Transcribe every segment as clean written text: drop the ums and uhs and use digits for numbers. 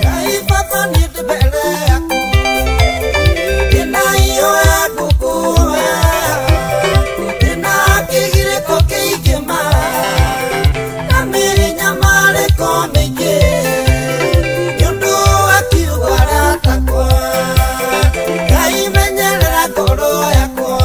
Ngai baba niĩ ndĩ mbere yaku, ndĩna ihoya ngũkũhoya, ndĩna kĩgirĩko kĩingĩ ma, na mĩnyamarĩko mĩingĩ, nĩ ũndũ wa kiugo aratakwa. Ngai menyerera ngoro yakwa.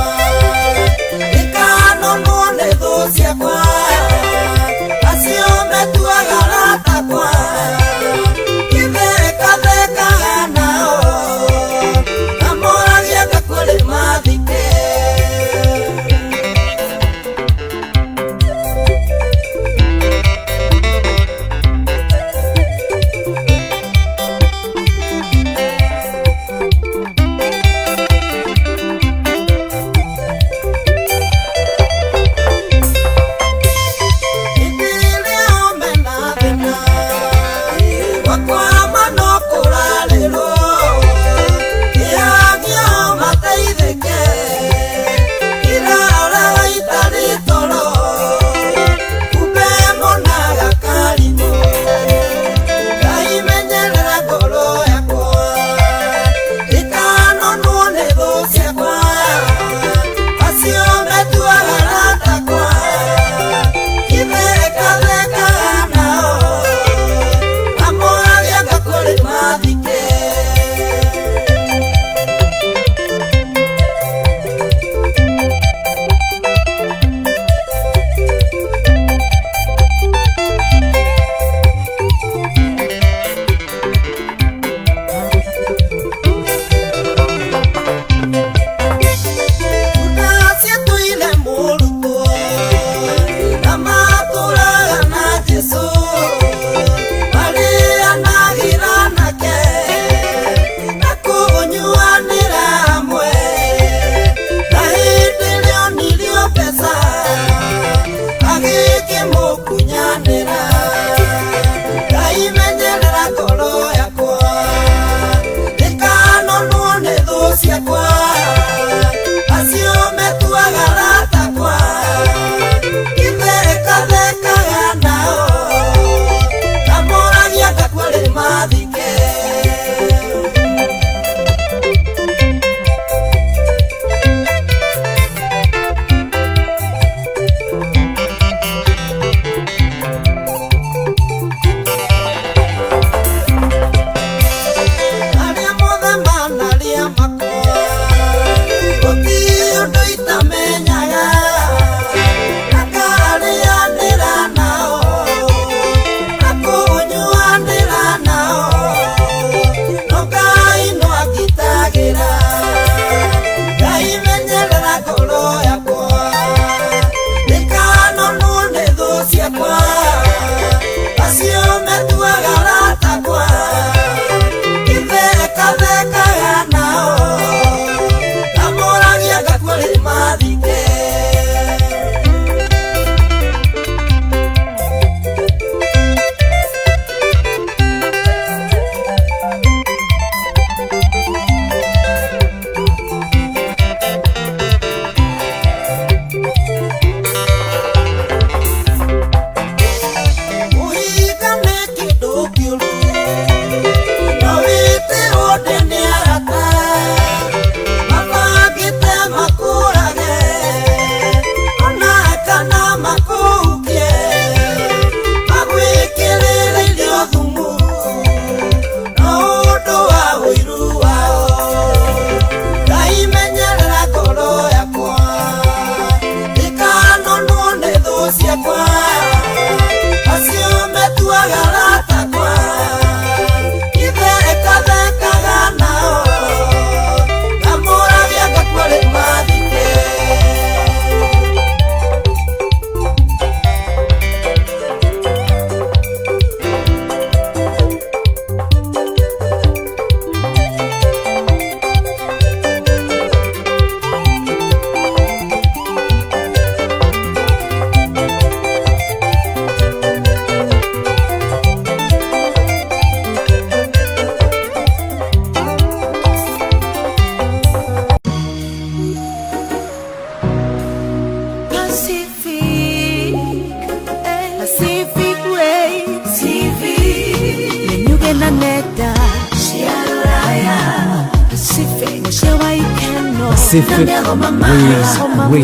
Pacific Waves Radio.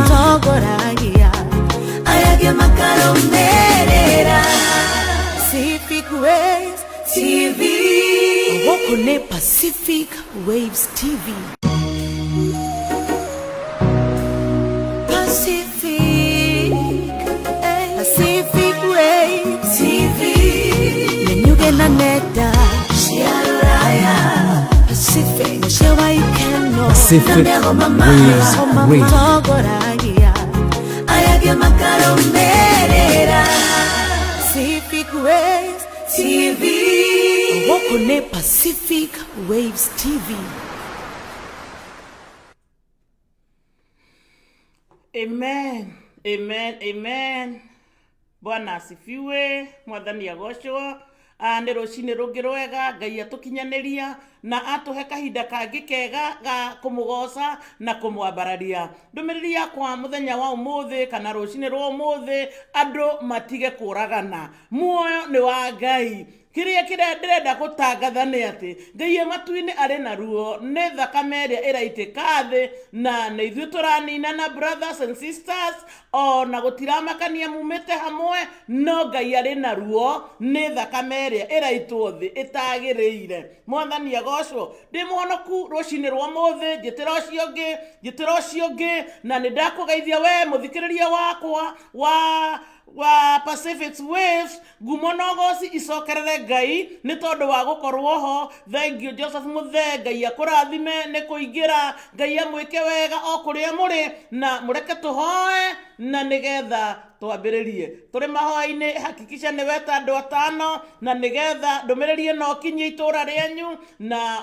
Pacific Waves TV. Gũkũ nĩ Pacific Waves TV. Pacific, Pacific Waves TV. Nĩnyuge na nenda cia rũraya. Pacific cia waikeno. Pacific Waves Radio. Matongoragia arĩa angĩ makarũmĩrĩra. Pacific Waves TV. Gũkũ nĩ Pacific Waves TV. Amen. Amen. Amen. Bwana asifiwe. Mwathani agocwo. Nĩ rũcinĩ rũngĩ rwega Ngai atũkinyanĩria na atũhe kahinda kangĩ kega ga kũmũgoca na kũmwambararia. Ndũmĩrĩri yakwa mũthenya wa ũmũthĩ kana rũcinĩ rwa ũmũthĩ, andũ matige kũragana. Muoyo nĩ wa Ngai. Kĩrĩa kĩrĩa ndĩrenda gũtangatha nĩ atĩ Ngai e matu-inĩ arĩ na ruo nĩ thakame ĩrĩa ĩraitĩka thĩ, na nĩ ithuĩ tũraninana, brothers and sisters, ona gũtiramakania mumĩte hamwe, no Ngai arĩ na ruo nĩ thakame ĩrĩa ĩraitwo thĩ ĩtagĩrĩire. Mwathani agocwo. Ndĩ mũhonoku rũcinĩ rwa ũmũthĩ, njĩtĩra ũcio ũngĩ, njĩtĩra ũcio ũngĩ, na nĩ ndakũgeithia we mũthikĩrĩria wakwa wa Pacific Waves. Ngumo na ũgoci icokerere Ngai nĩ tondũ wa gũkorwo ho. Thank you Joseph Muthe, Ngai akũrathime nĩ kũingĩra, Ngai amwĩke wega o kũrĩa mũrĩ, na mũreke tũhoe na nĩgetha twambĩrĩrie. Tũrĩ mahoya-inĩ, hakikisha nĩ weta andũ atano na nĩgetha ndũmĩrĩri ĩno ũkinyie itũũra rĩanyu na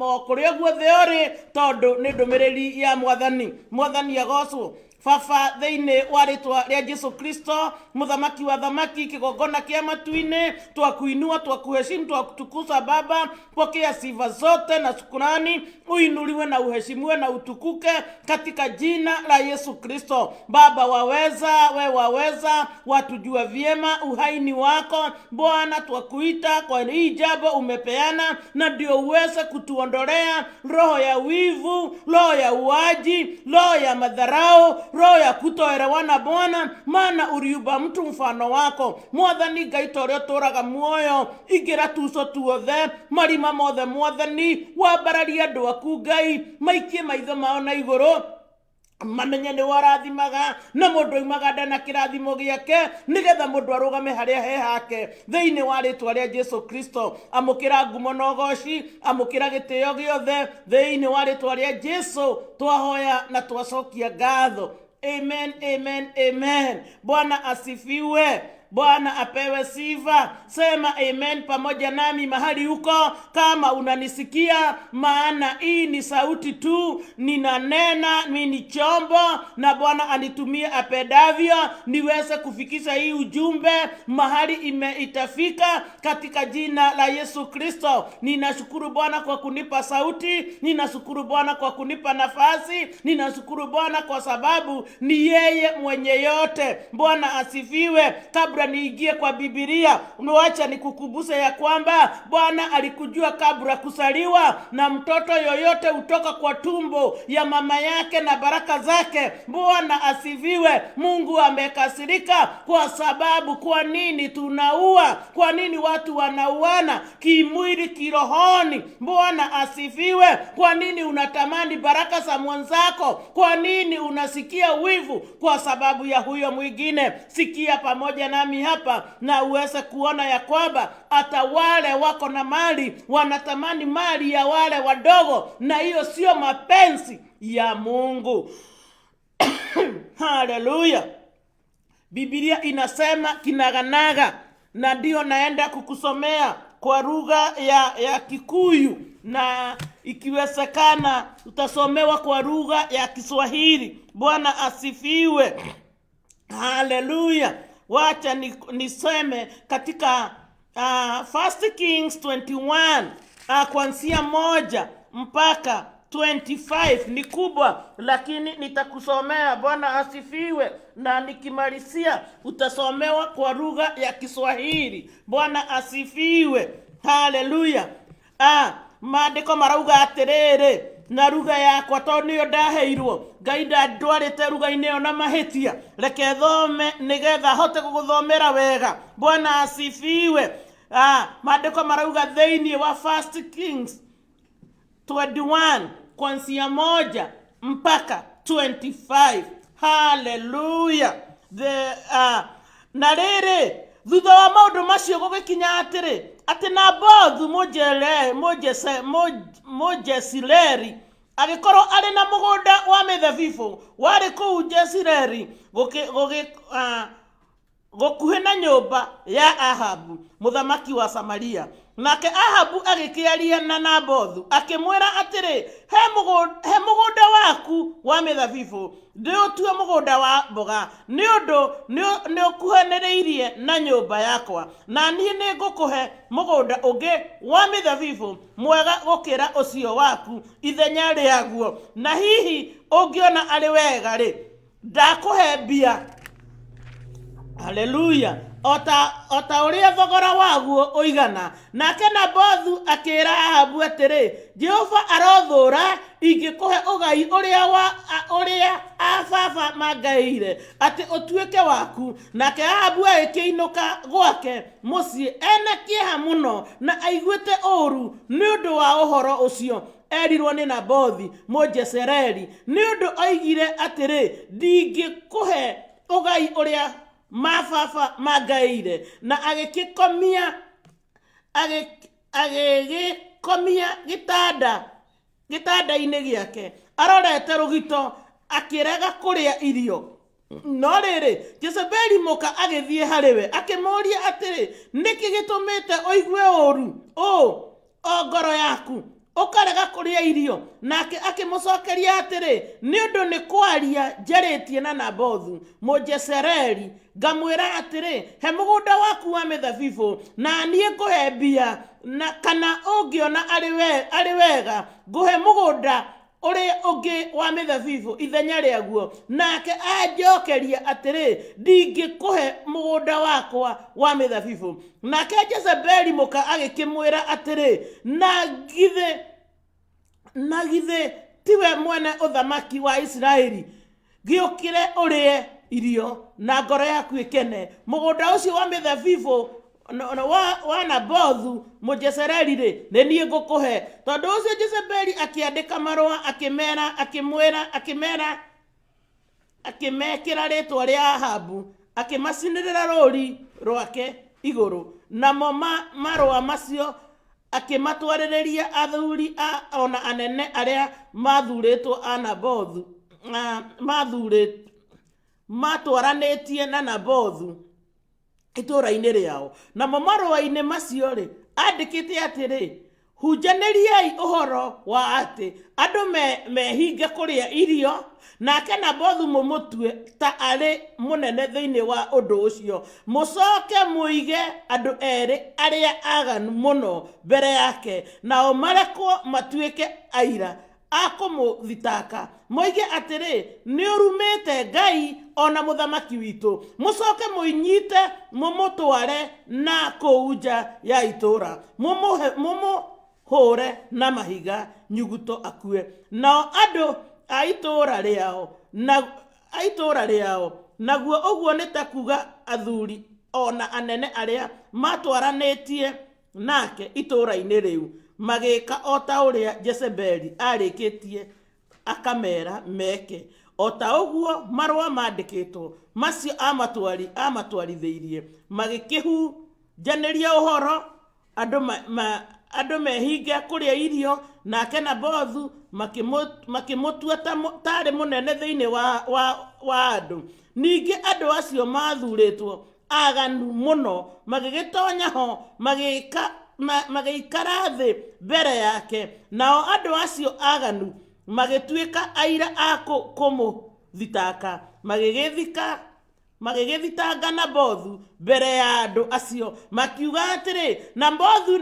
o kũrĩa guothe ũrĩ, tondũ nĩ ndũmĩrĩri ya Mwathani. Mwathani agocwo. Baba, thĩinĩ wa rĩtwa rĩa Jesu Kristo, mũthamaki wa thamaki, kĩgongona kĩa matu-inĩ, twakuinua, twakuheshimu, twakutukuza Baba. Pokea sifa zote na shukrani, uinuliwe na uheshimiwe na utukuke katika jina la Yesu Kristo. Baba waweza, we waweza, watujua vyema, uhai ni wako Bwana. Twakuita kwa hii jambo umepeana, na ndio uweze kutuondolea roho ya wivu, roho ya uaji, roho ya madharau, roho ya kutoelewana Bwana, maana uliumba mtu mfano wako. Mwathani Ngai ta ũrĩa ũtũũraga muoyo, ingĩra tuco tuothe, marima mothe Mwathani, wambararie andũ aku Ngai, maikie maitho mao na igũrũ, mamenye nĩ warathimaga na mũndũ oimaga nda na kĩrathimo gĩake, nĩgetha mũndũ arũgame harĩa he hake. Thĩinĩ wa rĩtwa rĩa Jesu Kristo, amũkĩra ngumo na ũgoci, amũkĩra gĩtĩo gĩothe. Thĩinĩ wa rĩtwa rĩa Jesu twahoya na twacokia ngatho. Amen, amen, amen. Bwana asifiwe. Bwana apewe sifa. Sema amen pamoja nami mahali huko kama unanisikia, maana hii ni sauti tu ninanena, mimi ni chombo na Bwana anitumie apendavyo niweze kufikisha hii ujumbe mahali itafika katika jina la Yesu Kristo. Ninashukuru Bwana kwa kunipa sauti, ninashukuru Bwana kwa kunipa nafasi, ninashukuru Bwana kwa sababu ni yeye mwenye yote. Bwana asifiwe. Kabla niingie kwa Biblia, wacha nikukumbushe ya kwamba Bwana alikujua kabla kusaliwa, na mtoto yoyote hutoka kwa tumbo ya mama yake na baraka zake. Bwana asifiwe. Mungu amekasirika kwa sababu, kwa nini tunaua? Kwa nini watu wanauana kimwili, kirohoni? Bwana asifiwe. Kwa nini unatamani baraka za mwenzako? Kwa nini unasikia wivu kwa sababu ya huyo mwingine? Sikia pamoja nami hapa na uweze kuona ya kwamba hata wale wako na mali wanatamani mali ya wale wadogo, na hiyo sio mapenzi ya Mungu. Haleluya. Biblia inasema kinaganaga, na ndio naenda kukusomea kwa lugha ya Kikuyu, na ikiwezekana utasomewa kwa lugha ya Kiswahili. Bwana asifiwe. Haleluya. Wacha niseme katika First Kings 21 kuanzia 1 mpaka 25. Ni kubwa lakini nitakusomea. Bwana asifiwe. Na nikimalizia utasomewa kwa lugha ya Kiswahili. Bwana asifiwe. Haleluya. Maandiko marauga atiriri, Na ruga yakwa tondũ nĩyo ndaheirwo. Ngai ndandwarĩte ruga-inĩ ĩyo na mahĩtia. Reke thome nĩgetha hote gũgũthomera wega. Bwana asifiwe. Maandĩko marauga thĩinĩ wa First Kings 21 kuanzia 1 mpaka 25. Haleluya. Na rĩrĩ, thutha wa maũndũ macio gũgĩkinya atĩrĩ, atĩ Nabothu Mũjezireli agĩkorwo arĩ na mũgũnda wa mĩthabibũ warĩ kũu Jezireli gũkuhĩ na nyũmba ya Ahabu mũthamaki wa Samaria. Nake Ahabu agĩkĩaria na Nabothu akĩmwĩra atĩrĩ, he mũgũnda waku wa mĩthabibũ ndĩũtue mũgũnda wa mboga, nĩ ũndũ nĩũkuhanĩrĩirie na nyũmba yakwa, na niĩ nĩngũkũhe mũgũnda ũngĩ wa mĩthabibũ mwega gũkĩra ũcio waku ithenya rĩaguo, na hihi ũngĩona arĩ wega rĩ, ndakũhe mbia. Haleluya. Ota ũrĩa thogora waguo ũigana. Nake Nabothu akĩra Ahabu atĩrĩ, Jehova arothũũra ingĩkũhe ũgai ũrĩa a baba mangaĩire atĩ ũtuĩke waku. Nake Ahabu agĩkĩinũka gwake mũciĩ ena kĩeha mũno na aiguĩte ũũru nĩ ũndũ wa ũhoro ũcio erirwo nĩ Nabothi Mũjezereli, nĩ ũndũ oigire atĩrĩ, ndingĩkũhe ũgai ũrĩa mababa mangaĩire. Na agĩgĩkomia gĩtanda-inĩ gĩake arorete rũgito, akĩrega kũrĩa irio. No rĩrĩ, Jezebeli mũka agĩthiĩ harĩ we akĩmũũria atĩrĩ, nĩkĩ gĩtũmĩte ũigue ũũru ũũ o ngoro yaku, ũkarega kũrĩa irio? Nake akĩmũcokeria atĩrĩ, nĩ ũndũ nĩ kwaria njarĩtie na Nabothu Mũjezereli, ngamwĩra atĩrĩ, he mũgũnda waku wa mĩthabibũ, na niĩ ngũhe mbia, na kana ũngĩona arĩ wega ngũhe mũgũnda ũrĩa ũngĩ wa mĩthabibũ ithenya rĩaguo. Nake anjokeria atĩrĩ, ndingĩkũhe mũgũnda wakwa wa mĩthabibũ. Nake Jezebeli mũka agĩkĩmwĩra atĩrĩ, na githĩ tiwe mwene ũthamaki wa Isiraeli? Gĩũkĩre ũrĩe irio na ngoro yaku ĩkene. Mũgũnda ũcio wa mĩthabibũ wa Nabothu Mũjezereli rĩ, nĩ niĩ ngũkũhe. Tondũ ũcio Jezebeli akĩandĩka marũa akĩmera, akĩmwĩra, akĩmera, akĩmekĩra rĩtwa rĩa Ahabu, akĩmacinĩrĩra rũũri rwake igũrũ. Namo marũa macio akĩmatwarĩrĩria athuri ona anene arĩa mathurĩtwo a Nabothu, matwaranĩtie na Nabothu itũũra-inĩ rĩao. Namo marũa-inĩ macio rĩ, andĩkĩte atĩrĩ, hunjanĩriai ũhoro wa atĩ andũ mehinge kũrĩa irio, nake Nabothu mũmũtue ta arĩ mũnene thĩinĩ wa ũndũ ũcio. Mũcoke mũige andũ erĩ arĩa aganu mũno mbere yake, nao marekwo matuĩke aira a kũmũthitaka, moige atĩrĩ, nĩũrumĩte Ngai ona mũthamaki witũ. Mũcoke mũinyite mũmũtware na kũu nja ya itũũra, mũmũhũre na mahiga nyuguto akue. Nao andũ a itũũra rĩao na a itũũra rĩao, naguo ũguo nĩ ta kuga athuri ona anene arĩa matwaranĩtie nake itũũra-inĩ rĩu, magĩka o ta ũrĩa Jezebeli arĩkĩtie akamera meke. O ta ũguo marũa mandĩkĩtwo macio amatwarithĩirie, magĩkĩhunjanĩria ũhoro andũ mehinge kũrĩa irio, nake Nabothu makĩmũtua tarĩ mũnene thĩinĩ wa andũ. Ningĩ andũ acio mathurĩtwo aganu mũno magĩgĩtonya ho, magĩikara thĩ mbere yake. Nao andũ acio aganu magĩtuĩka aira a kũmũthitanga, magĩgĩthitanga Nabothu mbere ya andũ acio, makiuga atĩrĩ, Nabothu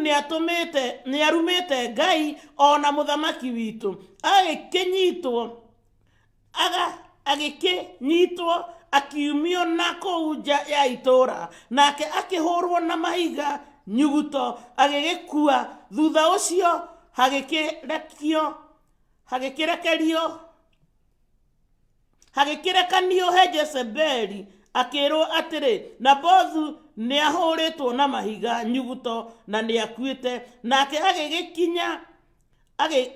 nĩarumĩte Ngai ona mũthamaki witũ. Agĩkĩnyitwo akiumio na kũu nja ya itũũra, nake akĩhũrwo na mahiga nyuguto agĩgĩkua. Thutha ũcio Hagĩkĩrekerio Hagĩkĩrekanio he Jezebeli, akĩĩrwo atĩrĩ, Nabothu nĩahũrĩtwo na mahiga nyuguto na nĩakuĩte. Nake agĩgĩkinya agĩ,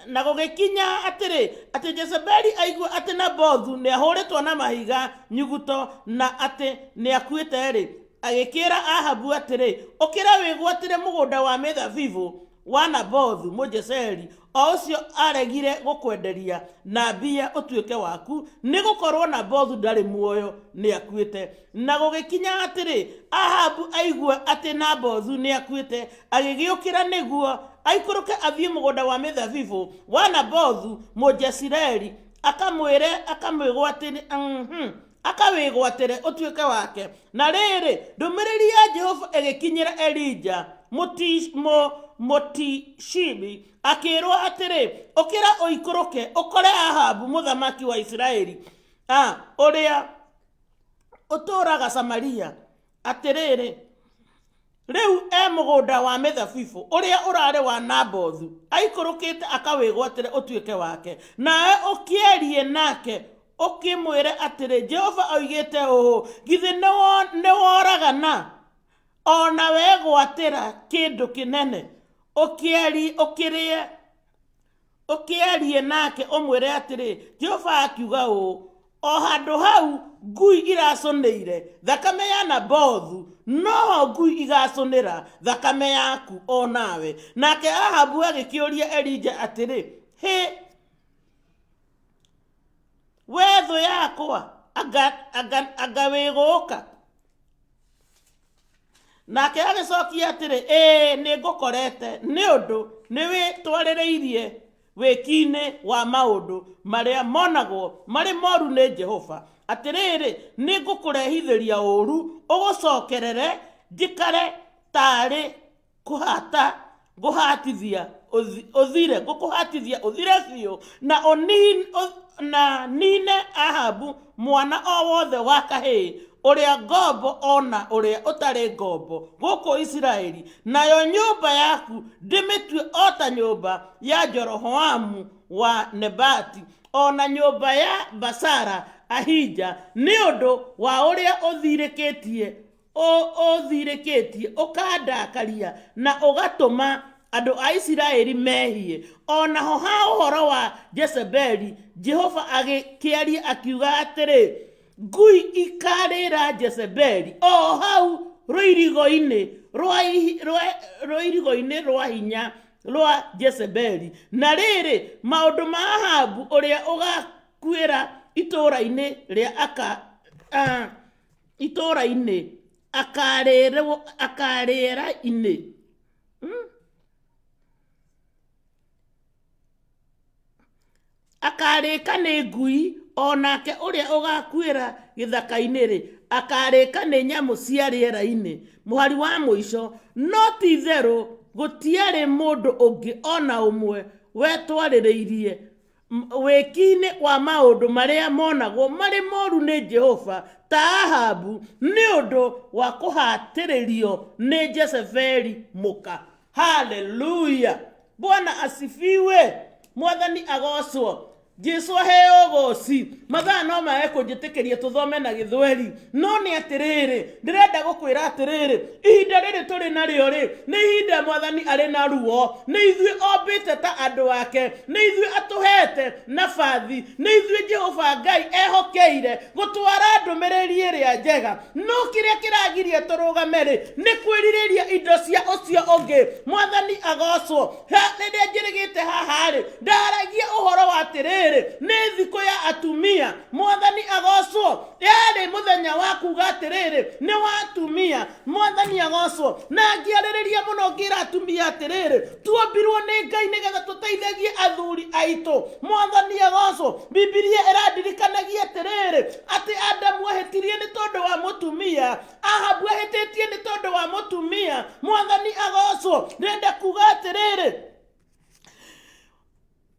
na gũgĩkinya atĩrĩ, atĩ Jezebeli aigua atĩ Nabothu nĩahũrĩtwo na mahiga nyuguto na atĩ nĩakuĩte-rĩ, agĩkĩĩra Ahabu atĩrĩ, Ũkĩra wĩgwatĩre mũgũnda wa mĩthabibũ wa Nabothu Mũjezeri, o ũcio aregire gũkwenderia na mbia ũtuĩke waku, nĩ gũkorũo Nabothu ndarĩ muoyo, nĩakuĩte. Na gũgĩkinya atĩrĩ, Ahabu aigua atĩ Nabothu nĩakuĩte, agĩgĩũkĩra nĩguo aikũrũke athiĩ mũgũnda wa mĩthabibũ wa Nabothu Mũjezireli, akamwĩre akamwĩgwatĩre akawĩgwatĩre ũtuĩke wake. Na rĩrĩ, ndũmĩrĩri ya Jehova ĩgĩkinyĩra Elija Mũtishibi, akĩĩrwo atĩrĩ, Ũkĩra ũikũrũke ũkore Ahabu mũthamaki wa Isiraeli, ũrĩa ũtũũraga Samaria. Atĩrĩrĩ, rĩu e mũgũnda wa mĩthabibũ ũrĩa ũrarĩ wa Nabothu, aikũrũkĩte akawĩgwatĩre ũtuĩke wake. Nawe ũkĩarie nake ũkĩmwĩre atĩrĩ, Jehova oigĩte ũũ, Githĩ nĩworagana, o na wegwatĩra kĩndũ kĩnene, ũkĩrĩe Ũkĩarie nake ũmwĩre atĩrĩ, 'Jehova akiuga ũũ, O handũ hau ngui iracũnĩire thakame ya Nabothu, noho ngui igaacũnĩra thakame yaku o nawe. Nake Ahabu agĩkĩũria Elija atĩrĩ, Hĩ, wee thũ yakwa, anga, anga, anga wĩ gũũka? Nake agĩcokia atĩrĩ, Ĩĩ, nĩngũkorete, nĩ ũndũ nĩwĩtwarĩrĩirie wĩki-inĩ wa maũndũ marĩa monagwo marĩ moru nĩ Jehova. Atĩrĩrĩ, nĩngũkũrehithĩria ũũru ũgũcokerere, njikare taarĩ kũhata ngũhatithia ũthire, ngũkũhatithia ũthire biũ, na na nine Ahabu mwana o wothe wa kahĩĩ, ũrĩa ngombo o na ũrĩa ũtarĩ ngombo gũkũ Isiraeli, nayo nyũmba yaku ndĩmĩtue o ta nyũmba ya Jeroboamu wa Nebati, o na nyũmba ya Baasara Ahija, nĩ ũndũ wa ũrĩa ũthirĩkĩtie ũthirĩkĩtie ũkandakaria na ũgatũma andũ a Isiraeli mehie. O naho ha ũhoro wa Jezebeli, Jehova agĩkĩaria akiuga atĩrĩ, Ngui ikarĩra Jezebeli o hau rũirigo-inĩ rũirigo-inĩ rwa hinya rwa Jezebeli. Na rĩrĩ, maũndũ ma Ahabu ũrĩa ũgakuĩra itũũra-inĩ rĩa aka itũũra-inĩ akarĩrwo akarĩra-inĩ Akarĩka nĩ ngui, o nake ũrĩa ũgakuĩra gĩthaka-inĩ-rĩ, akarĩka nĩ nyamũ cia rĩera-inĩ. Mũhari wa mũico. No ti-itherũ gũtiarĩ mũndũ ũngĩ o na ũmwe wetwarĩrĩirie wĩki-inĩ wa maũndũ marĩa monagwo marĩ moru nĩ Jehova ta Ahabu, nĩ ũndũ wa kũhatĩrĩrio nĩ Jezebeli mũka. Haleluya! Bwana asifiwe! Mwathani agocwo. Jesu aheo ũgoci. Mathaa no mae kũnjĩtĩkĩria tũthome na gĩthweri, no nĩ atĩrĩrĩ, ndĩrenda gũkwĩra atĩrĩrĩ, ihinda rĩrĩ tũrĩ narĩo rĩ, nĩ ihinda Mwathani arĩ na ruo. Nĩ ithuĩ ombĩte ta andũ ake, nĩ ithuĩ atũhete nabathi, nĩ ithuĩ Jehova Ngai ehokeire gũtwara ndũmĩrĩri ĩrĩa njega. No kĩrĩa kĩragiria tũrũgame rĩ, nĩ kwĩrirĩria indo cia ũcio ũngĩ. Mwathani agocwo. Rĩrĩa njĩrĩgĩte haha rĩ, ndaragia ũhoro wa atĩrĩrĩ, nĩ thikũ ya atumia. Mwathani agocwo. Yarĩ mũthenya wa kuga atĩrĩrĩ, nĩ wa atumia. Mwathani agocwo. Na ngĩarĩrĩria mũno ngĩra atumia atĩrĩrĩ, tuombirwo nĩ Ngai nĩgetha tũteithagie athuri aitũ. Mwathani agocwo. Bibilia ĩrandirikanagia atĩrĩrĩ, atĩ Adamu ahĩtirie nĩ tondũ wa mũtumia, Ahabu ahĩtĩtie nĩ tondũ wa mũtumia. Mwathani agocwo. Ndĩrenda kuga atĩrĩrĩ,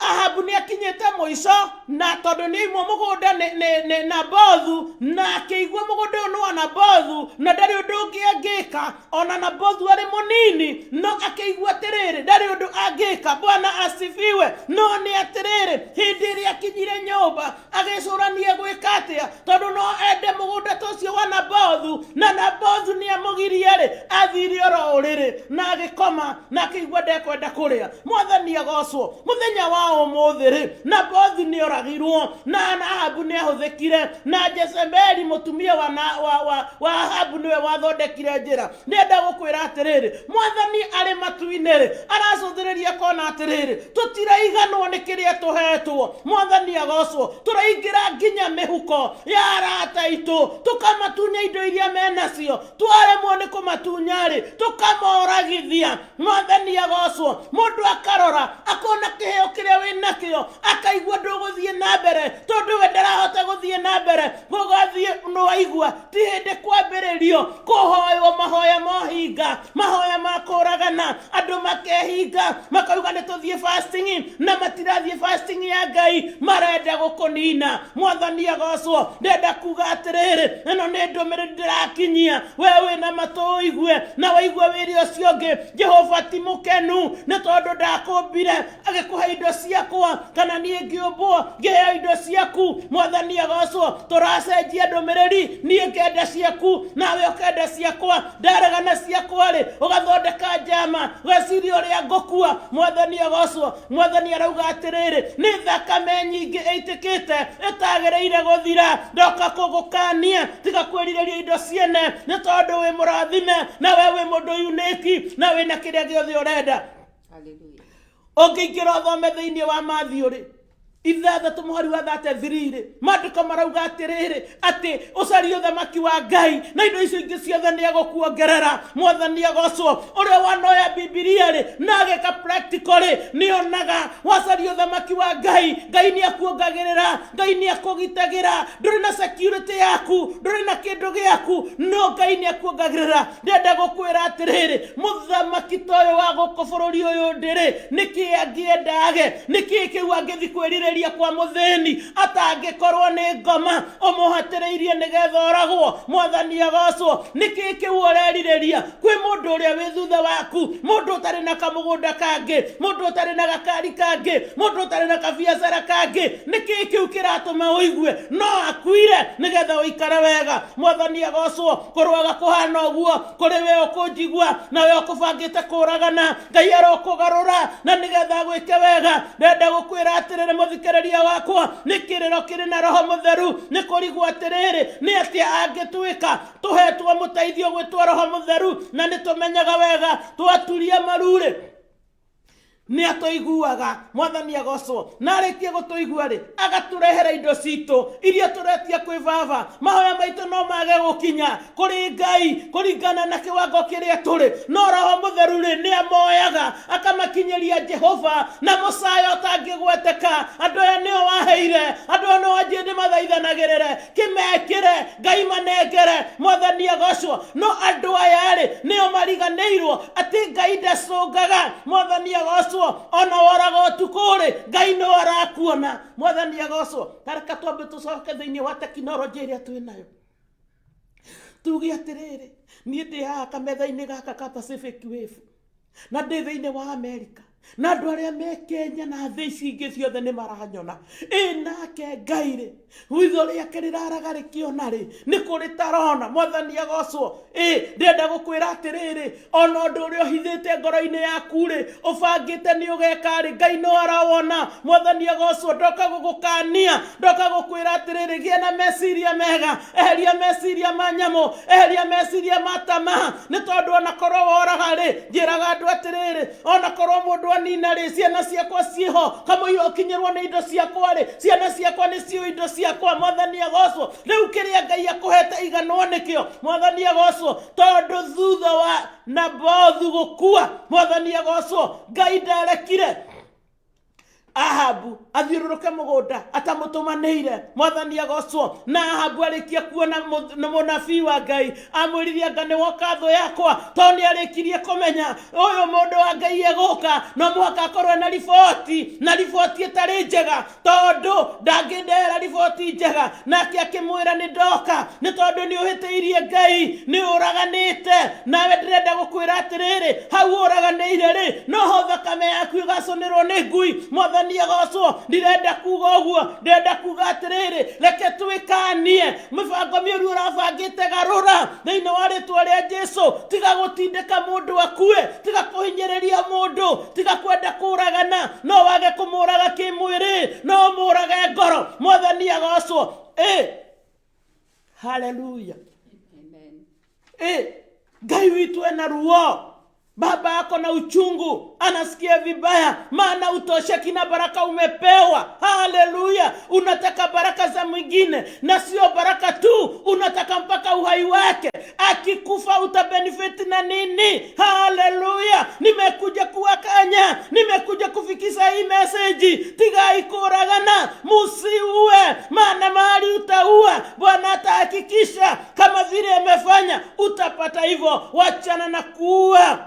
Ahabu nĩ akinyĩte mũico na tondũ nĩ aimwo mũgũnda nĩ Nabothu, na akĩigua mũgũnda ũyũ nĩ wa Nabothu na ndarĩ ũndũ ũngĩ angĩka, ona Nabothu arĩ mũnini no akĩigua atĩrĩrĩ, ndarĩ ũndũ angĩka. Bwana asifiwe. No nĩ atĩrĩrĩ, hĩndĩ ĩrĩa akinyire nyũmba agĩcũrania gwĩka atĩa, tondũ no ende mũgũnda ta ũcio wa Nabothu, na Nabothu nĩ amũgirie rĩ, athire oro ũrĩrĩ na agĩkoma na akĩigua ndekwenda kũrĩa. Mwathani agocwo. Mũthenya wa ũmũthĩ rĩ, Nabothu nĩ oragirwo na Ahabu nĩ ahũthĩkire, na Jezebeli mũtumia wa Ahabu nĩwe wathondekire njĩra. Ndĩrenda gũkwĩra atĩrĩrĩ, Mwathani arĩ matu-inĩ rĩ, aracũthĩrĩria akona atĩrĩrĩ, tũtiraiganwo nĩ kĩrĩa tũhetwo. Mwathani agocwo. Tũraingĩra nginya mĩhuko ya arata aitũ, tũkamatunya indo iria menacio, twaremwo nĩ kũmatunya rĩ, tũkamoragithia. Mwathani agocwo. Mũndũ akarora akona kĩheo kĩrĩa wĩ nakĩo, akaigua ndũgũthiĩ na mbere tondũ we ndarahota gũthiĩ na mbere. Gũgathiĩ nĩwaigua ti hĩndĩ kwambĩrĩrio kũhoywo mahoya mohinga, mahoya ma kũragana, andũ makehinga makauga nĩ tũthiĩ fasting, na matirathiĩ fasting ya Ngai, marenda gũkũnina. Mwathani agocwo. Ndenda kuga atĩrĩrĩ, ĩno nĩ ndũmĩrĩri ndĩrakinyia, we wĩna matũ ũigue na waigua wĩrĩ ũcio ũngĩ. Jehova ti mũkenu nĩ tondũ ndakũmbire agĩkũhe indo ciakwa, kana niĩ ngĩũmbwo ngĩheo indo ciaku. Mwathani agocwo. Tũracenjia ndũmĩrĩri, niĩ ngenda ciaku nawe ũkenda ciakwa, ndaregana ciakwa rĩ, ũgathondeka njama, ũgeciria ũrĩa ngũkua. Mwathani agocwo. Mwathani arauga atĩrĩrĩ, nĩ thakame nyingĩ ĩitĩkĩte ĩtagĩrĩire gũthira. Ndoka kũgũkania, tiga kwĩrirĩria indo ciene, nĩ tondũ wĩ mũrathime na we wĩ mũndũ unique na wĩna kĩrĩa gĩothe ũrenda. Ũngĩingĩra ũthome thĩinĩ wa Matthew rĩ, 6 mũhari wa 33 rĩ, maandĩko marauga atĩrĩrĩ, atĩ ũcarie ũthamaki wa Ngai na indo icio ingĩ ciothe nĩ egũkuongerera. Mwathani agocwo. Ũrĩa wanoya Bibilia rĩ na ageka practical rĩ, nĩ onaga wacaria ũthamaki wa Ngai, Ngai nĩ akuongagĩrĩra, Ngai nĩ akũgitagĩra. Ndũrĩ na security yaku, ndũrĩ na kĩndũ gĩaku, no Ngai nĩ akuongagĩrĩra. Ndĩrenda gũkwĩra atĩrĩrĩ, mũthamaki ta ũyũ wa gũkũ bũrũri ũyũ ndĩrĩ, nĩkĩ angĩenda age? Nĩkĩ kĩu angĩthi kwĩrirĩria kwa mũthĩni atangĩkorwo nĩ ngoma ũmũhatĩrĩirie nĩgetha oragwo? Mwathani agocwo. Nĩkĩ kĩu ũrerirĩria kwĩ mũndũ ũrĩa wĩ thutha waku, mũndũ ũtarĩ na kamũgũnda kangĩ, mũndũ ũtarĩ na gakari kangĩ, mũndũ ũtarĩ na kabiacara kangĩ? Nĩkĩ kĩu kĩratũma ũigue no akuire nĩgetha ũikare wega? Mwathani agocwo. Kũrũaga kũhana ũguo kũrĩ we ũkũnjigua na we ũkũbangĩte kũragana, Ngai arokũgarũra na nĩgetha agwĩke wega. Ndenda gũkwĩra atĩrĩrĩ, mũthikĩrĩria wakwa, nĩ kĩrĩro kĩrĩ na Roho Mũtheru, nĩ kũrigwo atĩrĩrĩ, nĩ atĩa angĩtwĩka? Tũhetwo mũteithio gwĩtwo Roho Mũtheru, na nĩ tũmenyaga wega twaturia marurĩ nĩ atũiguaga. Mwathani agocwo. Na arĩkie gũtũigua rĩ, agatũrehera indo citũ iria tũretia kwĩ baba. Mahoya maitũ no mage gũkinya kũrĩ Ngai kũringana na kĩwango kĩrĩa tũrĩ, no Roho Mũtheru rĩ, nĩ amoyaga akamakinyĩria Jehova na mũcayo ũtangĩgweteka. Andũ aya nĩo waheire, andũ aya nĩo wanjie ndĩmathaithanagĩrĩre, kĩmekĩre Ngai manengere. Mwathani agocwo. No andũ aya rĩ, nĩo mariganĩirwo atĩ Ngai ndacũngaga. Mwathani agocwo. Ona woraga ũtukũ rĩ, Ngai no arakuona. Mwathani agocwo. Tareka twambe tũcoke thĩinĩ wa tekinoronjĩ ĩrĩa twĩ nayo, tuge atĩrĩrĩ, niĩ ndĩ haha kametha-inĩ gaka ka Pacific Wave na ndĩ thĩinĩ wa Amerika, na andũ arĩa me Kenya na thĩ ici ingĩ ciothe nĩ maranyona. Ĩ nake Ngai rĩ, ritho rĩake rĩraraga rĩkĩona rĩ, nĩ kũrĩ tarona. Mwathani agocwo. Ĩ ndĩrenda gũkwĩra atĩrĩrĩ, ona ũndũ ũrĩa ũhithĩte ngoro-inĩ yaku rĩ, ũbangĩte nĩ ũgeka rĩ, Ngai no arawona. Mwathani agocwo. Ndoka gũgũkania, ndoka gũkwĩra atĩrĩrĩ, gĩa na meciria mega, eheria meciria ma nyamũ, eheria meciria ma tamaa, nĩ tondũ ona korwo woraga rĩ, njĩraga andũ atĩrĩrĩ, ona korwo mũndũ anina rĩ, ciana ciakwa ciĩho, kamũira ũkinyĩrwo nĩ indo ciakwa rĩ, ciana ciakwa nĩ ciũ indo ciakwa. Mwathani agocwo. Rĩu kĩrĩa Ngai akũhete iganwo nĩkĩo. Mwathani agocwo. Tondũ thutha wa Nabothu gũkua, Mwathani agocwo, Ngai ndarekire Ahabu athiũrũrũke mũgũnda atamũtũmanĩire. Mwathani agocwo. Na Ahabu arĩkia kuona mũnabii wa Ngai, amwĩrire, anga nĩ woka thũ yakwa? Tondũ nĩ arĩkirie kũmenya ũyũ mũndũ wa Ngai egũka, no mũhaka akorwo na riboti, na riboti ĩtarĩ njega, tondũ ndangĩndehera riboti njega. Nake akĩmwĩra, nĩ ndoka nĩ tondũ nĩ ũhĩtĩirie Ngai, nĩ ũraganĩte. Nawe ndĩrenda gũkwĩra atĩrĩrĩ, hau ũraganĩire rĩ, noho thakame yaku ĩgacũnĩrwo nĩ ngui. Mwathani agocwo. Ndirenda kuga ũguo, ndĩrenda kuga atĩrĩrĩ, reke twĩkanie mĩbango mĩũru ũrabangĩte, garũra thĩinĩ wa rĩtwa rĩa Jesu. Tiga gũtindĩka mũndũ akue, tiga kũhinyĩrĩria mũndũ, tiga kwenda kũragana. No wage kũmũraga kĩmwĩrĩ, no mũrage ngoro. Mwathani agocwo. Ĩ haleluya! Ĩ Ngai witũ ena ruo. Baba yako na uchungu, anasikia vibaya, maana utosheki na baraka umepewa. Haleluya! Unataka baraka za mwingine, na sio baraka tu, unataka mpaka uhai wake. Akikufa utabenefit na nini? Haleluya! Nimekuja kuwakanya, nimekuja kufikisha hii message. Tigai kuragana, musiue, maana mahali utaua, Bwana atahakikisha kama vile amefanya, utapata hivyo. Wachana na kuua.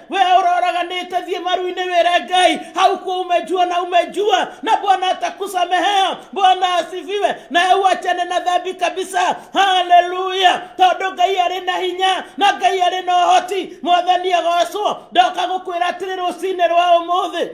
We ũroraganĩte, thiĩ maru-inĩ wĩre Ngai haukuwa umejua, na umejua, na Bwana atakusamehea. Bwana asifiwe. Na uachane na dhambi kabisa. Haleluya! Tondũ Ngai arĩ na hinya na Ngai arĩ na ũhoti. Mwathani agocwo. Ndoka gũkwĩra atĩrĩ rũcinĩ rwa ũmũthĩ,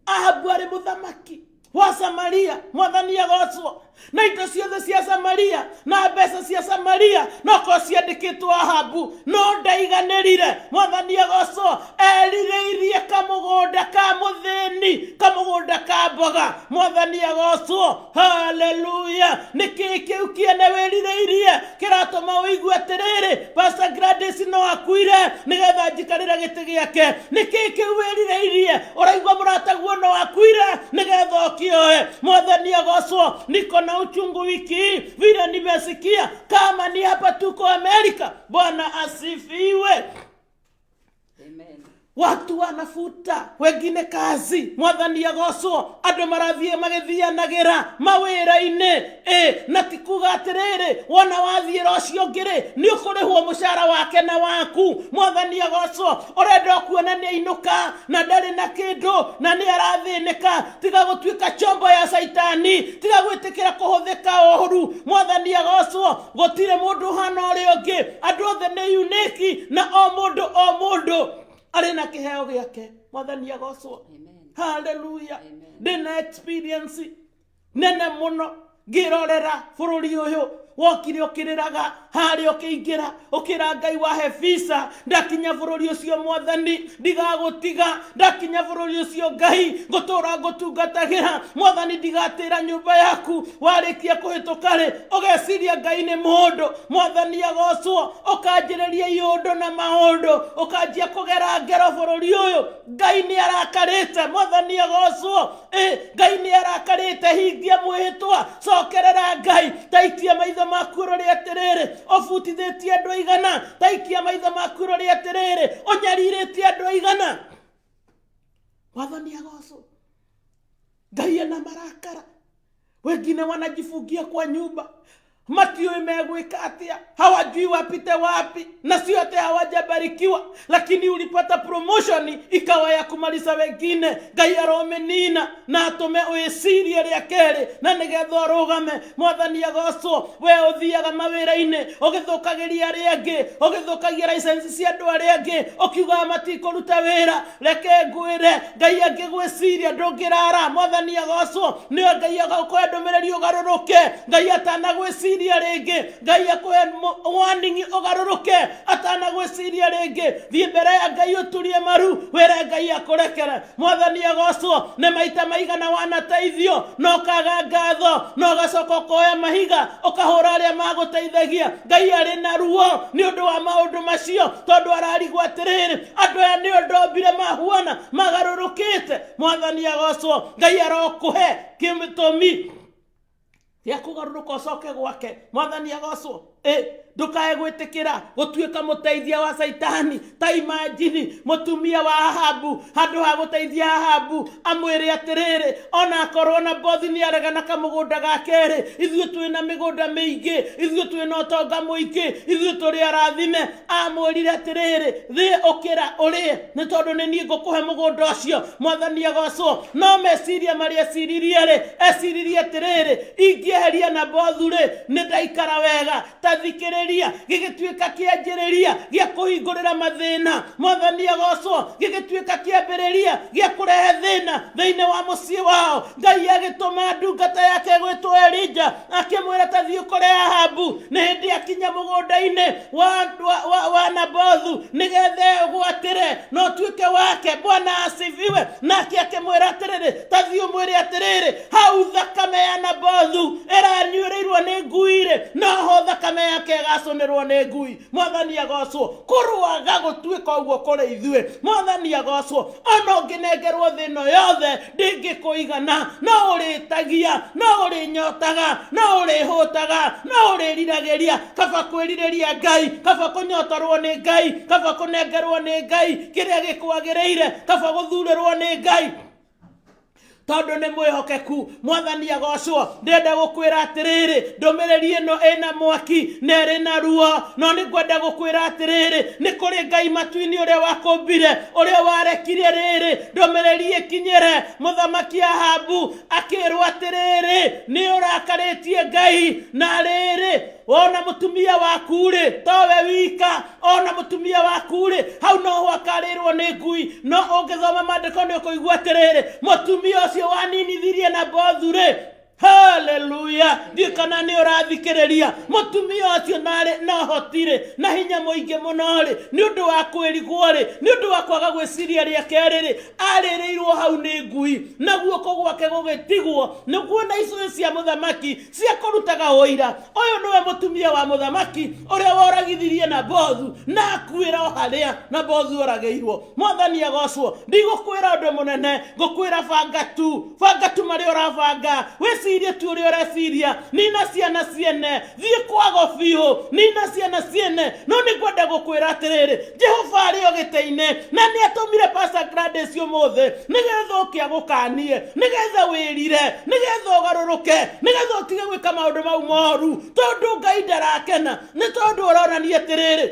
Ahabu arĩ mũthamaki wa Samaria. Mwathani agocwo. Na indo ciothe cia Samaria na mbeca cia Samaria no korwo ciandĩkĩtwo Ahabu, no ndaiganĩrire. Mwathani agocwo. Erirĩirie kamũgũnda ka mũthĩni, kamũgũnda ka mboga. Mwathani agocwo. Haleluya! Nĩkĩĩ kĩu kĩene wĩrirĩirie kĩratũma ũigue atĩrĩrĩ, Pastor Gladys no akuire nĩgetha njikarĩre gĩtĩ gĩake? Nĩkĩĩ kĩu wĩrirĩirie ũraigua mũrataguo no akuire nĩgetha ũkĩoe? Mwathani agocwo. Niko na uchungu wiki hii vile nimesikia kama ni hapa tuko Amerika. Bwana asifiwe. Watu wanafuta wengine kazi. Mwathani agocwo. Andũ marathiĩ magĩthianagĩra mawĩra-inĩ. Ĩ na ti kuga atĩrĩrĩ, wona wathiĩra ũcio ũngĩ rĩ, nĩ ũkũrĩhwo mũcara wake na waku. Mwathani agocwo. Ũrenda ũkuona nĩ ainũka na ndarĩ na kĩndũ na nĩ arathĩnĩka. Tiga gũtuĩka chombo ya Caitani, tiga gwĩtĩkĩra kũhũthĩka ũru. Mwathani agocwo. Gũtirĩ mũndũ ũhana ũrĩa ũngĩ, andũ othe nĩ unique, na o mũndũ o mũndũ arĩ na kĩheo gĩake. Mwathani agocwo. Haleluya! Ndĩna experience nene mũno ngĩrorera bũrũri ũyũ wokire ũkĩrĩraga harĩa ũkĩingĩra, ũkĩra Ngai wahe visa, ndakinya bũrũri ũcio Mwathani ndigagũtiga, ndakinya bũrũri ũcio Ngai ngũtũra ngũtungatagĩra, Mwathani ndigatĩra nyũmba yaku. Warĩkia kũhĩtũka rĩ, ũgeciria Ngai nĩ mũndũ. Mwathani agocwo. Ũkanjĩrĩria iũndũ na maũndũ, ũkanjia kũgera ngero bũrũri ũyũ. Ngai nĩ arakarĩte. Mwathani agocwo. Ĩ Ngai nĩ arakarĩte. Hingia mwĩhĩtwa, cokerera Ngai. Taikia maitho maku ũrore atĩrĩrĩ, ũbutithĩtie andũ aigana. Taikia maitho maku ũrore atĩrĩrĩ, ũnyarirĩtie andũ aigana. Mwathani agocwo. Ngai ena marakara. Wengine wanajifungia kwa nyumba, matiũĩ megwĩka atĩa, hawajui wapite wapi, na sio ate hawajabarikiwa, lakini ulipata promotion ikawa ya kumaliza wengine. Ngai aromenina na atũme wĩcirie rĩa kerĩ na nĩgetha ũrũgame. Mwathani agocwo. We ũthiaga mawĩra-inĩ ũgĩthũkagĩria arĩa angĩ, ũgĩthũkagia license cia andũ arĩa angĩ, ũkiugaga matikũruta wĩra. Reke ngwĩre, Ngai angĩgwĩciria ndũngĩrara. Mwathani agocwo. Nĩwe Ngai agũkũhe ndũmĩrĩri ũgarũrũke Ngai atanagwĩciria rĩngĩ. Ngai akũhe warning ũgarũrũke atanagwĩciria rĩngĩ. Thiĩ mbere ya Ngai, ũturie maru, wĩre Ngai akũrekere. Mwathani agocwo. Nĩ maita maigana wanateithio na ũkaga ngatho, na ũgacoka ũkoya mahiga ũkahũra arĩa magũteithagia? Ngai arĩ na ruo nĩ ũndũ wa maũndũ macio, tondũ ararigwo atĩrĩrĩ, andũ aya nĩ ndombire mahuana magarũrũkĩte. Mwathani agocwo. Ngai arokũhe kĩtũmi gĩa kũgarũrũka ũcoke gwake. Mwathani agocwo. Ĩ, ndũkae gwĩtĩkĩra gũtuĩka mũteithia wa caitani. Ta imagine mũtumia wa Ahabu, handũ ha gũteithia Ahabu amwĩre atĩrĩrĩ, ona akorwo na bothi nĩ aregana kamũgũnda gake rĩ, ithuĩ twĩna mĩgũnda mĩingĩ, ithuĩ twĩna ũtonga mũingĩ, ithuĩ tũrĩ arathime. Amwĩrire atĩrĩrĩ, thiĩ ũkĩra ũrĩe, nĩ tondũ nĩ niĩ ngũkũhe mũgũnda ũcio. Mwathani agocwo. No meciria marĩa eciririe rĩ, eciririe atĩrĩrĩ, ingĩeheria Nabothu rĩ, nĩ ndaikara wega. Ta thikĩrĩria, gĩgĩtuĩka kĩanjĩrĩria gĩa kũhingũrĩra mathĩna. Mwathani agocwo. Gĩgĩtuĩka kĩambĩrĩria gĩa kũrehe thĩna thĩinĩ wa mũciĩ wao. Ngai agĩtũma ndungata yake ĩgwĩtwo Elija, akĩmwĩra ta thiĩ ũkore Ahabu, nĩ hĩndĩ akinya mũgũnda-inĩ wa Nabothu nĩgetha ũgwatĩre na ũtuĩke wake. Bwana asifiwe. Nake akĩmwĩra atĩrĩrĩ, ta thiĩ ũmwĩre atĩrĩrĩ, hau thakame ya Nabothu ĩranyuĩrĩirwo nĩ ngui rĩ, noho thakame yake ĩgacũnĩrwo nĩ ngui. Mwathani agocwo. Kũrũaga gũtuĩka ũguo kũrĩ ithuĩ. Mwathani agocwo. Ona ũngĩnengerwo thĩ ĩno yothe ndĩngĩkũigana, no ũrĩtagia, no ũrĩnyotaga, no ũrĩhũtaga, no ũrĩriragĩria. Kaba kwĩrirĩria Ngai, kaba kũnyotorwo nĩ Ngai, kaba kũnengerwo nĩ Ngai kĩrĩa gĩkwagĩrĩire, kaba gũthurĩrwo nĩ Ngai, tondũ nĩ mwĩhokeku. Mwathani agocwo. Ndĩrenda gũkwĩra atĩrĩrĩ, ndũmĩrĩri ĩno ĩna mwaki na ĩrĩ na ruo, no nĩ ngwenda gũkwĩra atĩrĩrĩ, nĩ kũrĩ Ngai matu-inĩ ũrĩa wakũmbire, ũrĩa warekire rĩrĩ ndũmĩrĩri ĩkinyĩre mũthamaki Ahabu, akĩrwo atĩrĩrĩ, nĩ ũrakarĩtie Ngai, na rĩrĩ wona mũtumia waku rĩ, towe wika, ona mũtumia waku rĩ, hau noho akarĩrwo nĩ ngui. No ũngĩthoma maandĩko nĩ ũkũigua atĩrĩrĩ, mũtumia ũcio waninithirie Nabothu rĩ, haleluya, ndiũ kana nĩ ũrathikĩrĩria, mũtumia ũcio narĩ no hotirĩ na hinya mũingĩ mũno rĩ, nĩ ũndũ wa kwĩrigwo rĩ, nĩ ũndũ wa kwaga gwĩciria rĩa kerĩ rĩ, arĩrĩirwo hau nĩ ngui na guoko gwake gũgĩtigwo nĩguo na icũhĩ cia mũthamaki cia kũrutaga ũira, ũyũ nĩwe mũtumia wa mũthamaki ũrĩa woragithirie Nabothu na akuĩra o harĩa Nabothu oragĩirwo. Mwathani agocwo. Ndigũkwĩra ũndũ mũnene, ngũkwĩra banga tu, banga tu marĩa ũrabanga, wĩcirie tu ũrĩa ũreciria, nina ciana ciene, thiĩ kwago biũ, nina ciana ciene. No nĩ ngwenda gũkwĩra atĩrĩrĩ, Jehova arĩ o gĩtĩ-inĩ na nĩ atũmire Pastor Gladys ũmũthĩ nĩgetha ũke agũkanie, nĩgetha wĩrire, nĩgetha ũgarũrũke, nĩgetha ũtige gwĩka maũndũ mau moru, tondũ Ngai ndarakena nĩ tondũ ũronania atĩrĩrĩ,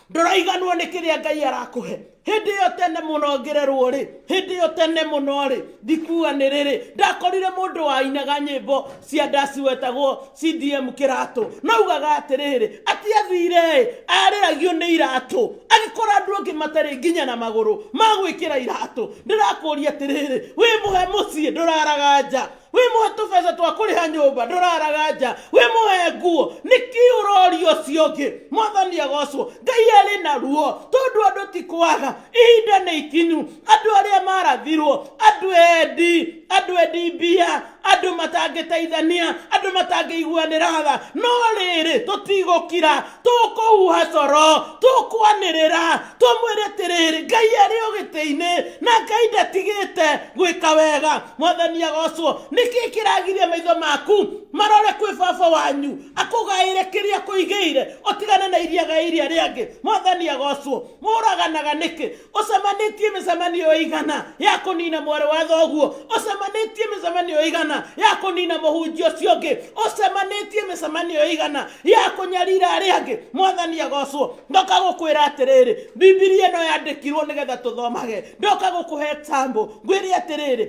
ndũraiganwo nĩ kĩrĩa Ngai arakũhe. Hĩndĩ ĩyo tene mũno ngĩrerwo rĩ, hĩndĩ ĩyo tene mũno rĩ, ndikuga nĩ rĩrĩ, ndakorire mũndũ wainaga nyĩmbo cia ndaci wetagwo CDM Kĩratũ, no augaga atĩrĩrĩ, atĩ athire ĩ, arĩragio nĩ iratũ, agĩkora andũ angĩ matarĩ nginya na magũrũ ma gwĩkĩra iratũ. Ndĩrakũria atĩrĩrĩ, wĩ mũhe mũciĩ ndũraraga nja, wĩ mũhe tũbeca twa kũrĩha nyũmba ndũraraga nja, wĩ mũhe nguo, nĩkĩ ũroria ũcio ũngĩ? Mwathani agocwo. Ngai arĩ na ruo tondũ andũ ti kwaga, ihinda nĩ ikinyu. Andũ arĩa marathirwo, andũ endi, andũ endi mbia, andũ matangĩteithania, andũ matangĩiguanĩra tha, no rĩrĩ tũtigũkira, tũkũhuha coro, tũkwanĩrĩra, tũmwĩre atĩrĩrĩ, Ngai arĩ o gĩtĩ-inĩ na Ngai ndatigĩte gwĩka wega. Mwathani agocwo. Nĩkĩ kĩragiria maitho maku marore kwĩ baba wanyu akũgaĩre kĩrĩa akũigĩire, ũtigane na iria gaĩire arĩa angĩ? Mwathani agocwo. Mũraganaga nĩkĩ? Ũcemanĩtie mĩcemanio ĩigana ya kũnina mwarĩ wa thoguo, ũcemanĩtie mĩcemanio ĩigana ya kũnina mũhunjia ũcio ũngĩ, ũcemanĩtie mĩcemanio ĩigana ya kũnyarira arĩa angĩ. Mwathani agocwo. Ndoka gũkwĩra atĩrĩrĩ, Bibilia ĩno yandĩkirwo nĩgetha tũthomage. Ndoka gũkũhe example, ngwĩre atĩrĩrĩ,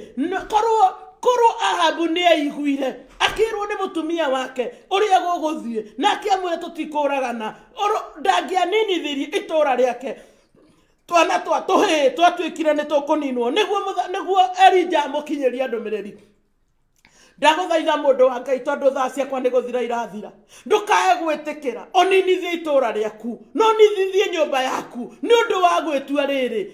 korwo Ahabu nĩ aiguire akĩrwo nĩ mũtumia wake ũrĩa gũgũthiĩ, nake amwĩre tũtikũragana, ndangĩaninithirie itũra rĩake. Twana twa tũhĩĩ twatuĩkire nĩ tũkũninwo nĩguo Elija amũkinyĩrie ndũmĩrĩri. Ndagũthaitha mũndũ wa Ngai, tondũ thaa ciakwa nĩ gũthira irathira, ndũkae gwĩtĩkĩra ũninithie itũra rĩaku, no ũninithie nyũmba yaku nĩ ũndũ wa gwĩtua rĩrĩ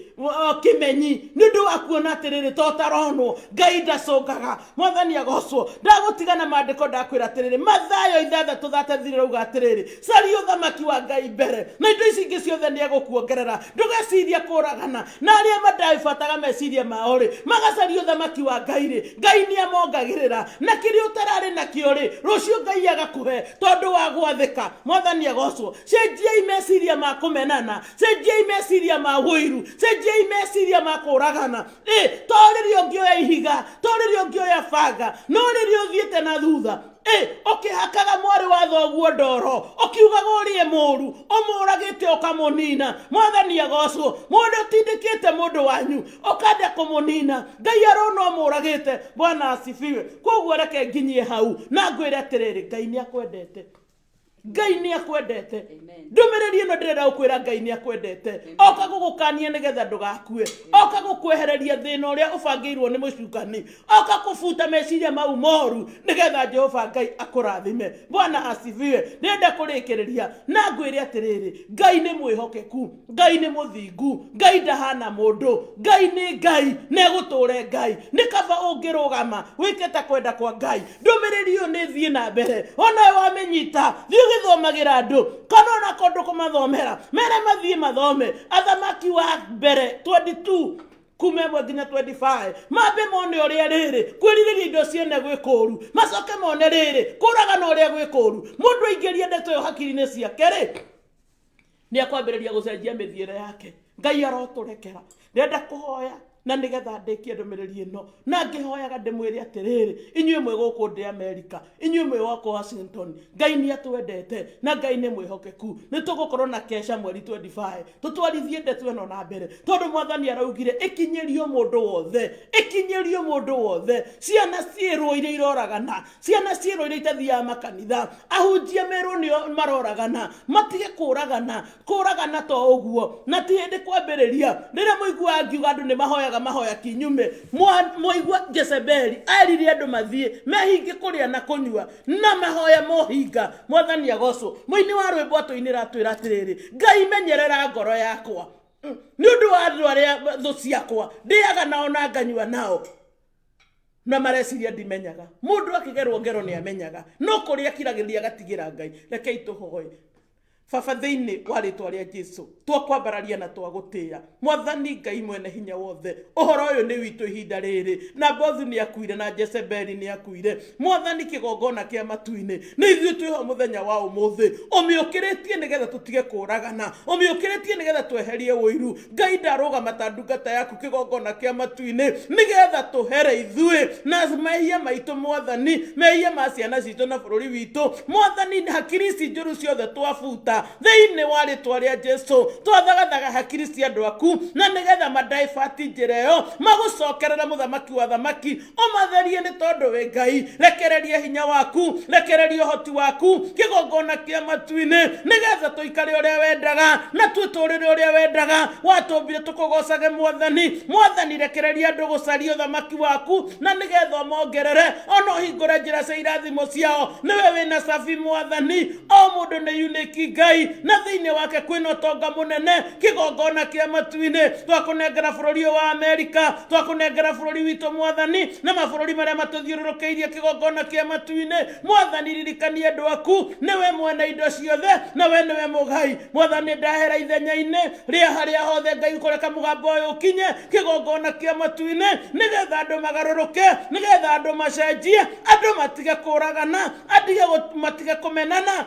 kĩmenyi, nĩ ũndũ wa kuona atĩrĩrĩ to ũtaronwo. Ngai ndacũngaga. Mwathani agocwo. Ndagũtiga na maandĩko, ndakwĩra atĩrĩrĩ, Mathayo ithathatũ thate rauga atĩrĩrĩ, caria ũthamaki wa Ngai mbere na indo ici ingĩ ciothe nĩ egũkuongerera. Ndũgecirie kũragana na arĩa mandabataga meciria mao rĩ, magacaria ũthamaki wa Ngai rĩ, Ngai nĩ amongagĩrĩra. Na kĩrĩa ũtararĩ nakĩo rĩ, rũciũ Ngai agakũhe tondũ wa gwathĩka. Mwathani agocwo. Cenjiai meciria ma kũmenana, cenjiai meciria ma ũiru, cenjiai meciria ma kũragana. Ĩ to rĩrĩa ũngĩoya ihiga, to rĩrĩa ũngĩoya banga, no rĩrĩa ũthiĩte na thutha, ĩ ũkĩhakaga mwarĩ wa thoguo ndoro, ũkiugaga ũrĩe mũru, ũmũragĩte ũkamũnina. Mwathani agocwo. Mũndũ ũtindĩkĩte mũndũ wanyu ũkenda kũmũnina, Ngai arona ũmũragĩte. Bwana asifiwe. Koguo reke nginyie hau na ngwĩre atĩrĩrĩ, Ngai nĩ akwendete, Ngai nĩ akwendete. Ndũmĩrĩri ĩno ndĩrenda gũkwĩra, Ngai nĩ akwendete. Oka gũgũkania nĩgetha ndũgakue, oka gũkwehereria thĩna ũrĩa ũbangĩirwo nĩ mũcukani, oka kũbuta meciria mau moru nĩgetha Jehova Ngai akũrathime. Bwana asifiwe. Ndĩrenda kũrĩkĩrĩria na ngwĩre atĩrĩrĩ, Ngai nĩ mwĩhokeku, Ngai nĩ mũthingu, Ngai ndahana mũndũ, Ngai nĩ Ngai na egũtũre Ngai. Nĩ kaba ũngĩrũgama wĩke ta kwenda kwa Ngai. Ndũmĩrĩri ĩyo nĩ thiĩ na mbere, onawe wamĩnyita, thiĩ ũgĩthomagĩra andũ, kana ona kũndũ kũmathomera, mere mathiĩ mathome Athamaki wa Mbere 22 kuma 1 nginya 25, mambe mone ũrĩa rĩrĩ kwĩrirĩria indo ciene gwĩ kũũru, macoke mone rĩrĩ kũragana ũrĩa gwĩ kũũru. Mũndũ aingĩria ndeto ĩyo hakiri-inĩ ciake rĩ, nĩ akwambĩrĩria gũcenjia mĩthiĩre yake. Ngai arotũrekera. Ndĩrenda kũhoya na nĩgetha ndĩkie ndũmĩrĩri ĩno, na ngĩhoyaga ndĩmwĩre atĩrĩrĩ, inyuĩ mwĩ gũkũ ndĩ Amerika, inyuĩ mwĩ gũkũ Washington, Ngai nĩ atwendete na Ngai nĩ mwĩhokeku. Nĩ tũgũkorwo na kesha mweri 25, tũtwarithie ndeto ĩno na mbere, tondũ Mwathani araugire ĩkinyĩrio mũndũ wothe, ĩkinyĩrio mũndũ wothe. Ciana ciĩrwo iria iroragana, ciana ciĩrwo iria itathiaga makanitha, ahunjia merwo nĩo maroragana, matige kũragana. Kũragana to ũguo, na ti hĩndĩ kwambĩrĩria. Rĩrĩa mũiguaga ngiuga andũ nĩ mahoyaga mahoya kinyume, mwaigua Jezebeli erire andũ mathiĩ mehinge kũrĩa na kũnyua na mahoya mohinga. Mwathani agocwo. Mũini wa rwĩmbo atũinĩra atwĩra atĩrĩrĩ, Ngai menyerera ngoro yakwa nĩ ũndũ wa andũ arĩa thũ ciakwa, ndĩaga nao na nganyua nao na mareciria ndimenyaga. Mũndũ akĩgerwo ngero nĩ amenyaga, no kũrĩa akiragĩrĩria agatigĩra Ngai. Rekei tũhoe. Baba, thĩinĩ wa rĩtwa rĩa Jesu, twakwambararia na twagũtĩĩa. Mwathani Ngai mwene hinya wothe, ũhoro ũyũ nĩ witũ ihinda rĩrĩ. Nabothu nĩ akuire na Jezebeli nĩ akuire. Mwathani, kĩgongona kĩa matu-inĩ nĩ ithuĩ twĩho mũthenya wa ũmũthĩ, ũmĩũkĩrĩtie nĩgetha tũtige kũragana, ũmĩũkĩrĩtie nĩgetha tweherie ũiru. Ngai, ndarũgama ta ndungata yaku kĩgongona kĩa matu-inĩ nĩgetha tũhere ithuĩ na mehia maitũ, Mwathani, mehia ma ciana citũ na bũrũri witũ. Mwathani, hakiri ici njũru ciothe twabuta thĩinĩ wa rĩtwa rĩa Jesu. Twathagathaga hakiri cia andũ aku na nĩgetha madaibati njĩra ĩyo magũcokerera. Mũthamaki wa thamaki, ũmatherie nĩ tondũ wĩ Ngai. Rekereria hinya waku, rekereria ũhoti waku kĩgongona kĩa matu-inĩ, nĩgetha tũikare ũrĩa wendaga na twĩtũrĩre ũrĩa wendaga watũmbire tũkũgocage. Mwathani, Mwathani, rekereria andũ gũcaria ũthamaki waku na nĩgetha ũmongerere, ona ũhingũre njĩra cia irathimo ciao. Nĩwe wĩna cabi, Mwathani. O mũndũ nĩ unique, Ngai, na thĩinĩ wake kwĩna ũtonga mũnene. Kĩgongona kĩa matu-inĩ, twakũnengera bũrũri ũyũ wa Amerika, twakũnengera bũrũri witũ, Mwathani, na mabũrũri marĩa matũthiũrũrũkĩirie. Kĩgongona kĩa matu-inĩ, Mwathani, ririkanie andũ aku. Nĩwe mwene indo ciothe na we nĩwe mũgai. Mwathani, ndahera ithenya-inĩ rĩa harĩa hothe Ngai ũkũreka mũgambo ũyũ ũkinye, kĩgongona kĩa matu-inĩ, nĩgetha andũ magarũrũke, nĩgetha andũ macenjie, andũ matige kũragana, matige kũmenana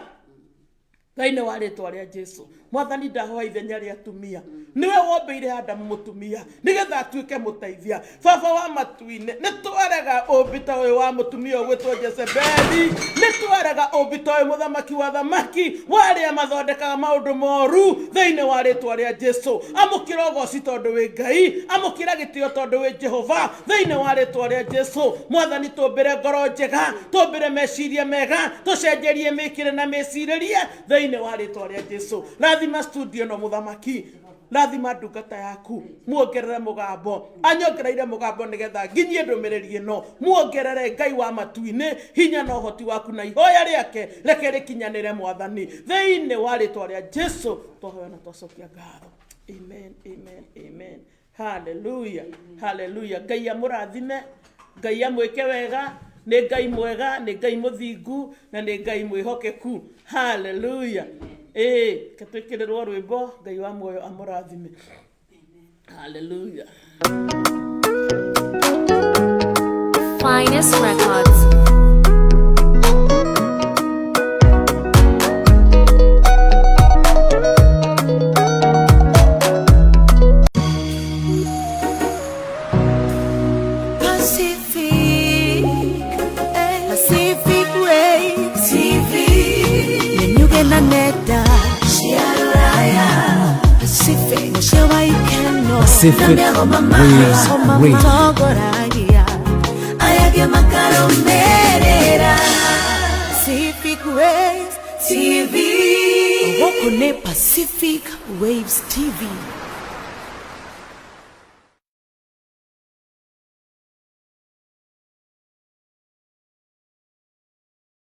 thĩinĩ wa rĩtwa rĩa Jesu. Mwathani, ndahoya ithenya rĩa atumia. Nĩwe wombĩire Adamu mũtumia nĩgetha atuĩke mũteithia. Baba wa matu-inĩ, nĩ twarega ũmbi ta ũyũ wa mũtumia ũgwĩtwo Jezebeli, nĩ twarega ũmbi ta ũyũ, mũthamaki wa thamaki, wa arĩa mathondekaga maũndũ moru thĩinĩ wa rĩtwa rĩa Jesu. Amũkĩra ũgoci tondũ wĩ Ngai, amũkĩra gĩtĩo tondũ wĩ Jehova thĩinĩ wa rĩtwa rĩa Jesu. Mwathani, tũmbĩre ngoro njega, tũmbĩre meciria mega, tũcenjerie mĩkĩre na mĩcirĩrie thĩinĩ wa rĩtwa rĩa Jesu. Rathima studio ĩno, mũthamaki, rathima ndungata yaku, muongerere mũgambo, anyongereire mũgambo nĩgetha nginyie ndũmĩrĩri ĩno. Muongerere, Ngai wa matu-inĩ, hinya na ũhoti waku, na ihoya rĩake reke rĩkinyanĩre, Mwathani, thĩinĩ wa rĩtwa rĩa Jesu twahoya na twacokia ngatho. Amen, amen, amen. Haleluya, haleluya. Ngai amũrathime, Ngai amwĩke wega. Nĩ Ngai mwega, nĩ Ngai mũthingu na nĩ Ngai mwĩhokeku. Haleluya. Ĩĩ, reke twĩkĩrĩrwo rwĩmbo. Ngai wa muoyo amũrathime. Haleluya. Finest Records. Pacific, Pacific Waves TV. Nenyuge na neta Shiaruraya Pacific, Shewa Ikeno Pacific Waves Radio. Togoragia Ayage makaromerera Pacific Waves TV. Wokone Pacific Waves TV.